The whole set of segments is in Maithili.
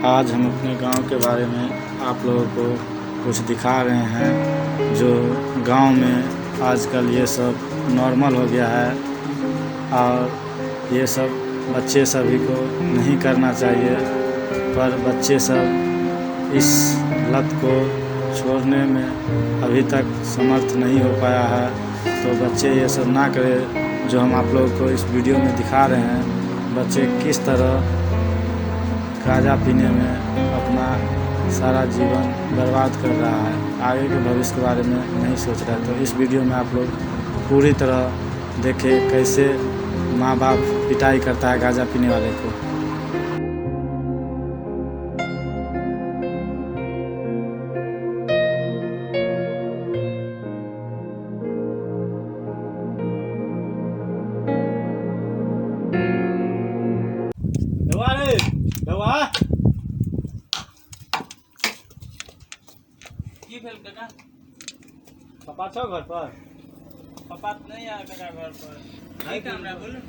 आज हम अपने गांव के बारे में आप लोगों को कुछ दिखा रहे हैं, जो गांव में आजकल ये सब नॉर्मल हो गया है और ये सब बच्चे सभी को नहीं करना चाहिए, पर बच्चे सब इस लत को छोड़ने में अभी तक समर्थ नहीं हो पाया है। तो बच्चे ये सब ना करें, जो हम आप लोगों को इस वीडियो में दिखा रहे हैं। बच्चे किस तरह गांजा पीने में अपना सारा जीवन बर्बाद कर रहा है, आगे के भविष्य के बारे में नहीं सोच रहा है। तो इस वीडियो में आप लोग पूरी तरह देखें कैसे माँ बाप पिटाई करता है गांजा पीने वाले को। बौआ की भेल काका? पापा छौ घर पर? पापा तऽ नहि आयल काका घर पर। की काम रहै बोलू?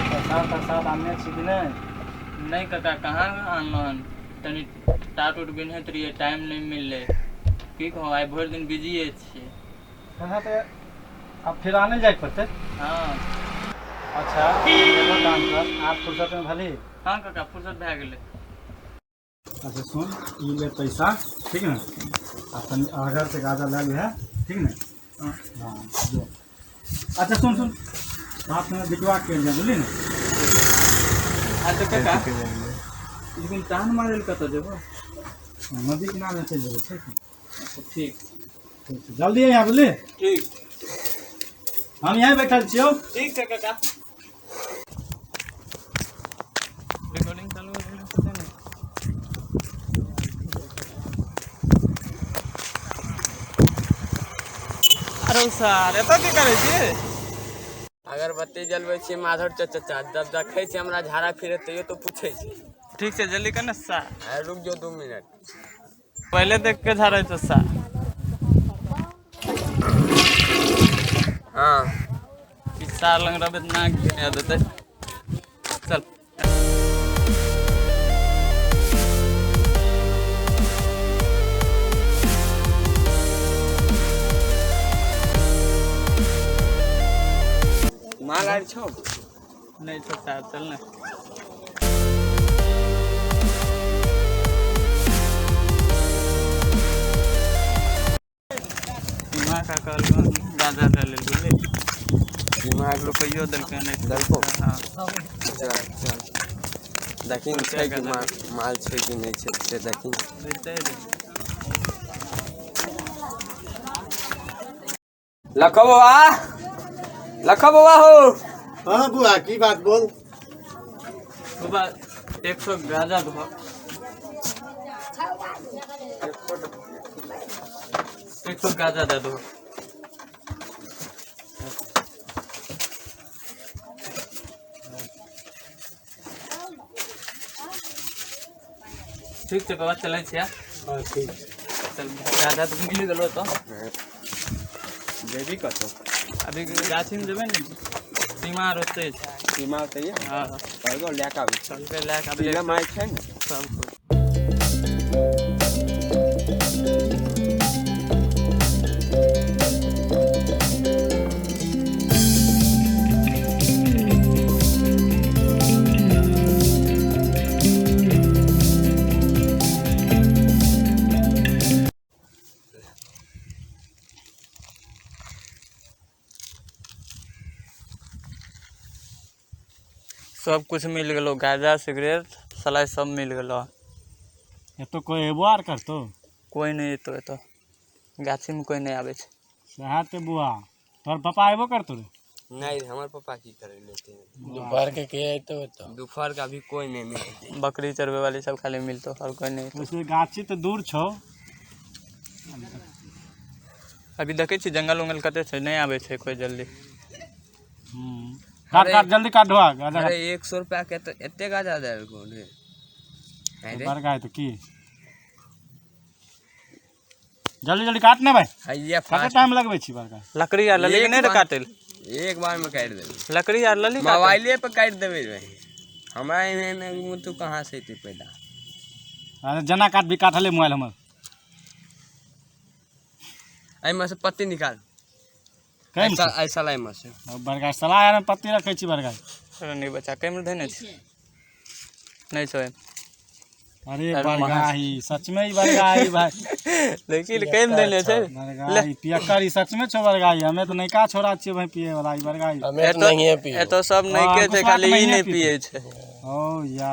प्रसाद प्रसाद आनने छी कि नहि? नहि काका, कहाँ आनलहुँ हन। तनी टाट उट बिनहैत रहियै, टाइम नहि मिललै। की कहू, आइ भरि दिन बिजिए छियै। कहाँ तऽ आब फेर आने जाइके पड़तै। हँ। अच्छा एगो काम कर, आब फुर्सत में भली? हँ काका, फुर्सत भए गेलै। अच्छा सुन, ई ले पैसा, ठीक ने? आ तनी अरघर से गाजा लए लिहे, ठीक ने? हाँ जो। अच्छा सुन सुन, साथ में बिटवा के जा, बुझली ने? अच्छा काका, लेकिन टान मारै लए कतऽ जेबो? नदी किनारे चलि जेबै, ठीक ने? अच्छा ठीक। ठीक छै, जल्दी अइहे, बुझली? ठीक। हम यहीं बैठल छियौ। ठीक छै काका। रिकॉर्डिंग चालू हो गेलै पता नहि। अरे सर, एतऽ की करै छियै? अगरबत्ती जलबै छियै माधव चचा, जब देखै छै हमरा झाड़ा फिरे तैयो तो पूछै छै। ठीक छै, जल्दी कर ने सर। अरे रुक जो 2 मिनट। पहिले देख के झाड़ै छौ सर। हाँ। ई सार लग रहबै तऽ नाक गिरा देतै। चल। माल आर छौ? नहि छौ सार, चल ने। सीमा का कहलको गाजा दे लेल, बुझली? दिमाग रुपैयो देलकै नहि। देलकौ? हाँ। चल चल, देखिन छै कि माल, माल छै कि नहि छै से देखिन। देतै रे। लखो बौआ, लखो बौआ हो। हाँ बुआ, की बात बोल? बाबा, 100 गाजा दहो। 100 गाजा दे दो। ठीक छै बाबा, चलै छियै। हाँ ठीक। चल, गाजा तऽ मिल गेलो तऽ। जेबी कतौ? अभी गाछीमे जेबै ने, सीमा आर ओतै छै। सीमा ओतै? हाँ। कहलको लए कऽ आबै। चल के लए कऽ आबै। सीमा माय छै ने? सब कुछ। सब कुछ मिल गेलो, गाजा सिगरेट सलाई सब मिल गेलो। एतऽ कोइ एबो आर करतौ? कोइ नहि एतो, एतो गाछीमे कोइ नहि आबै छै। सएह तऽ बुआ, तोहर पापा एबो करतौ रे? नहीं, हमर पापा की करे लेते? दोपहर के के अयतौ एतऽ? दोपहर का अभी कोई नहीं मिलते। बकरी चरबै वाली सब खाली मिलतो, और कोइ नहि एतौ। वैसे गाछी तऽ दूर छौ। अभी देखै छी जंगल उंगल कते छै, नहि आबै छै कोइ जल्दी। काट काट, जल्दी काट, ढोआ गाजा। अरे 100 रुपया के तो एते गाजा देलको रे। काट। बड़का है तो की, जल्दी जल्दी काट ने भाई। हैया कते टाइम लगबै छी बड़का? लकड़ी आर लेली कि नहि रे काटै लए? एक बार में काटि देबै। लकड़ी आर लली? मोबाइले पर काटि देबै रे। हमरा एहन तू कहाँ से एतै पैदा? अरे जना काट भी काटले मोबाइल हमर। एहिमे से पत्ती निकाल। कैम? ऐसा ऐसा एहिमे से। बड़का सलाह यार पत्ती रखै छी बड़का। नहीं बच्चा, कैमरा धने छै नहीं छो। अरे बड़का ही सच में ही बड़का ही भाई। देखी कैम देने छै। बड़का ही पियक्कर ई सच में छो बड़का ही। हमें तो नयका छोड़ा छियै भाई पिए वाला ई बड़का ही। हमे तऽ नहिए पिए। एतो सब नयके छै, खाली ई नहि पिए छै। ओ या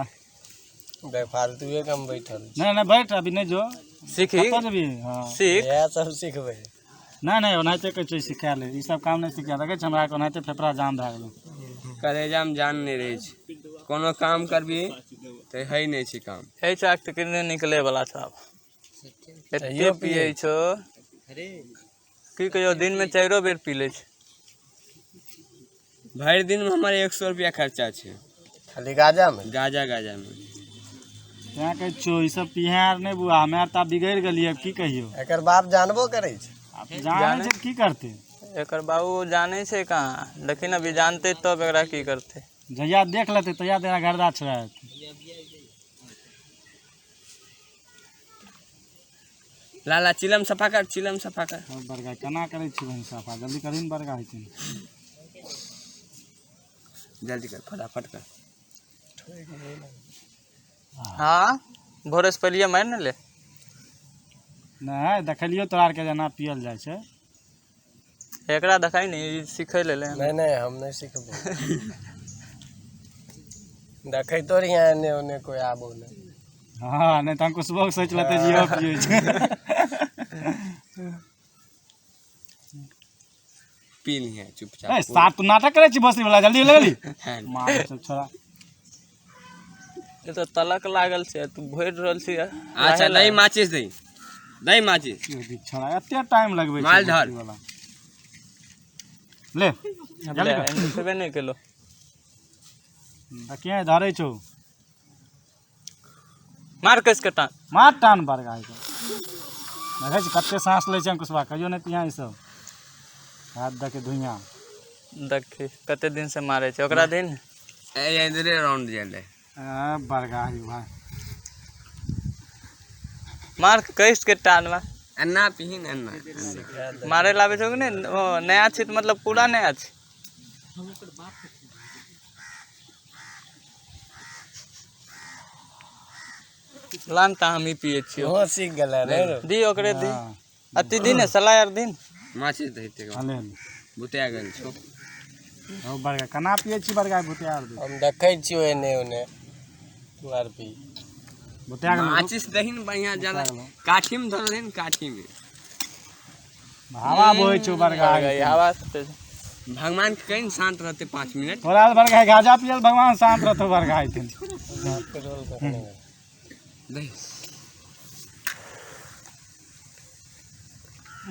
बेफालतुए कम बैठल। नहीं नहीं बैठ अभी नहीं जो सीखी। कतऽ जेबही? हाँ। सीख। इएह सब सिखबै। नहीं नहीं ओनाहिते कहै छै सिखा ले, ई सब काम नहि सिखा। देखै छै हमरा ओनाहिते फेफड़ा जाम भए गेलै। कलेजामे जान नहि रहै छै, कोनो काम करबी तऽ हइ नहि छै काम। हे चाक तऽ किने निकले वाला छौ आब। एते पिए छौ की कहियो, दिन में 4 बेर पी लै छै। भरि दिनमे हमर 100 रुपया खर्चा छै। खाली गाजामे? गाजा गाजामे। तैं कहै छियौ ई सब पीहे आर नहि बुआ, हमे आर तऽ आब बिगड़ि गेलियै, की कहियौ। एकर बाप जानबो करै छै। आब जानै छै की करतै? एकर बाबू जानै छै कहाँ, लेकिन अभी जानते तब एकरा की करतै। जहिया देख लेतै तहिया तेरा गर्दा छोड़ा देतै। लाला चिलम सफा कर, चिलम सफा कर। बड़का केना करै छी बहिन सफा, जल्दी करही ने बड़का होइ छै। जल्दी कर, फटाफट कर। हाँ भोरे से पहले मारि ने ले। नहि देखलियौ तोरा आरके जेना पियल जाइ छै। एकरा देखाइ ने, ई सिखै लेले। नहीं नहीं हम नहीं सिखबो। देखैतो रहिए एने ओने कोई आबो नहीं। हाँ नहीं तऽ अंकुशबो के सोचि लेतै जे इहो पियै छै। पी लिहे चुपचाप। ए साफ तू नाटक करै छी बसरी वाला, जल्दी ले ली। हाँ। मार सब छोड़ा। ई तऽ तलक लागल छै, तू भरि रहल छी। अच्छा दही माचिस दही, दही माचिस। छोड़ा एते टाइम लगबै छै माल धर। बसरी वाला। ले जल्दी कर। खेबे नहि केलो। देखिए धरै छौ। मार कस के टान। मार टान बड़का छै। देखै छी कते साँस लै छै अंकुशबा, कहियो नहि पिया ई सब। हाथ दऽ के धुइयाँ। देखी कते दिन से मारै छै ओकरा दिन। ए इधरे राउंड गेलै। बड़का ही भाई। मार कस के टान मार। अन्ना पीही ने अन्ना। मारे लाबै छौ कि नहि? ओ नया छै तऽ मतलब पूरा नया छै। लान तऽ हम ही पिए छियौ। ओहो सीख गेलै ने रे। दी ओकरे दी। अति दिन है सलाह आर दिन। माचिस दही ते ले। बुतिया गेल छौ। ओ बड़का केना पियै छी बड़का भुतिया आर दे। हम देखै छियौ एने ओने तू आर पी। भुतिया गेलौ। माचिस दही ने बढ़िया जला। काठी में धरल है काठी में। हवा बहै छौ बड़का। हवा से भगवान के कहीं शांत रहते 5 मिनट। तोरा बड़का गाजा पियल भगवान शांत रहतो बड़का आइथिन। दही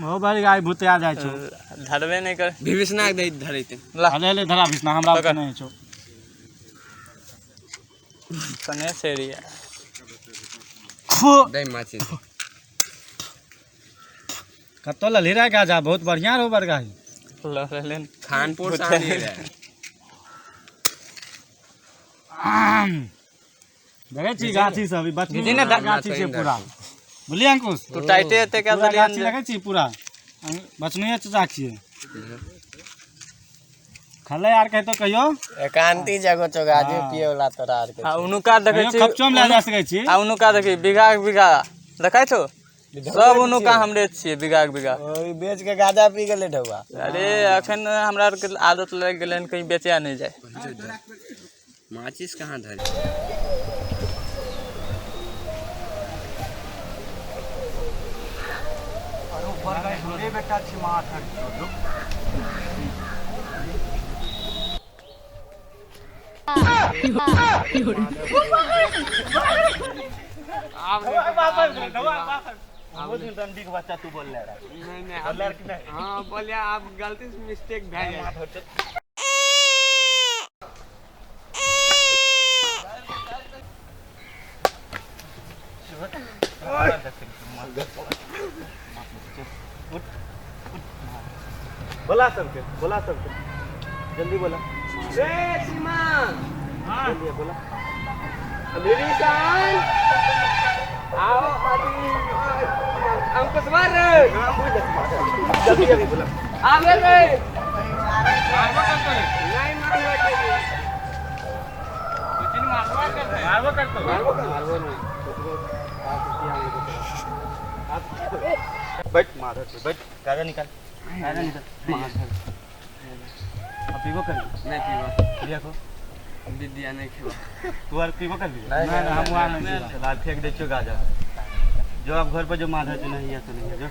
ओ बड़का भुतिया जाइ छौ। धरबे नहि कर। विभीषणा के दही धरैते। ला ले ले धरा विष्णु, हमरा नहि छौ। कने से रिया। दही माचिस। कतौ ललही रे गाजा, बहुत बढ़िया रहो बड़का। ल ले खानपुर से आनी रे। देखै छी गाछी सब, ई बचपन ने गाछी छै पूरा। बुझलियै अंकुश? तू टाइटे एते कए पूरा देलियन गाछी देखै छी पूरा बचनुए चचा छियै। खलै आर कहतो कहियो एकांती जगह छौ गाजे पिए वाला तोरा आर के। आ उनुका देखै छी, खपचो में लए जा सकै छी। आ उनुका देखी बीघा के बीघा देखै छौ सब उनुका हमरे छियै बीघा के बीघा। ओ बेच के गाजा पी गेलै ढौआ। अरे अखन हमरा आर के आदत लागि गेलै हन कहीं बेचै नहि जाय। माचिस कहाँ धरी? बेटा छी माथ। हाँ बोलिया आप गलती से मिस्टेक भए गेल। बोला सबके, बोला सबके। जल्दी बोला। रे सीमा, जल्दी बोला। विभीषण आओ, अंकुश मार रे, जल्दी जल्दी बोला। आवे रे, नहीं मारबो के। मारबो करतो। मारबो नहीं। बैठ माधव, बैठ, गाजा निकाल, गाजा निकाल। अब पीबो कर? नहीं पीबो। लिया को। विद्या नहीं खेबो। तू आर पीबो कर? नहीं नहीं, हम वहाँ नहीं पीबा। चल आज फेंक दे छो गाजा। जो आप घर पर जो माधव जो नहीं है तो नहीं है जो।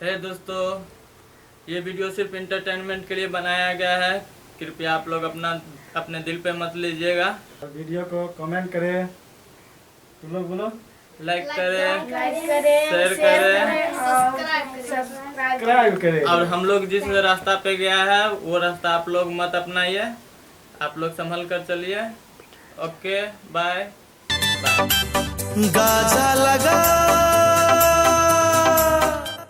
हे दोस्तों, ये वीडियो सिर्फ इंटरटेनमेंट के लिए बनाया गया है। कृपया आप लोग अपना अपने दिल पे मत लीजिएगा। वीडियो को कमेंट करें, तुम लोग बोलो। लाइक करें, शेयर करें, सब्सक्राइब करें। और हम लोग जिस रास्ता पे गया है वो रास्ता आप लोग मत अपनाइए। आप लोग संभल कर चलिए। Okay, bye bye. गाजा लगा।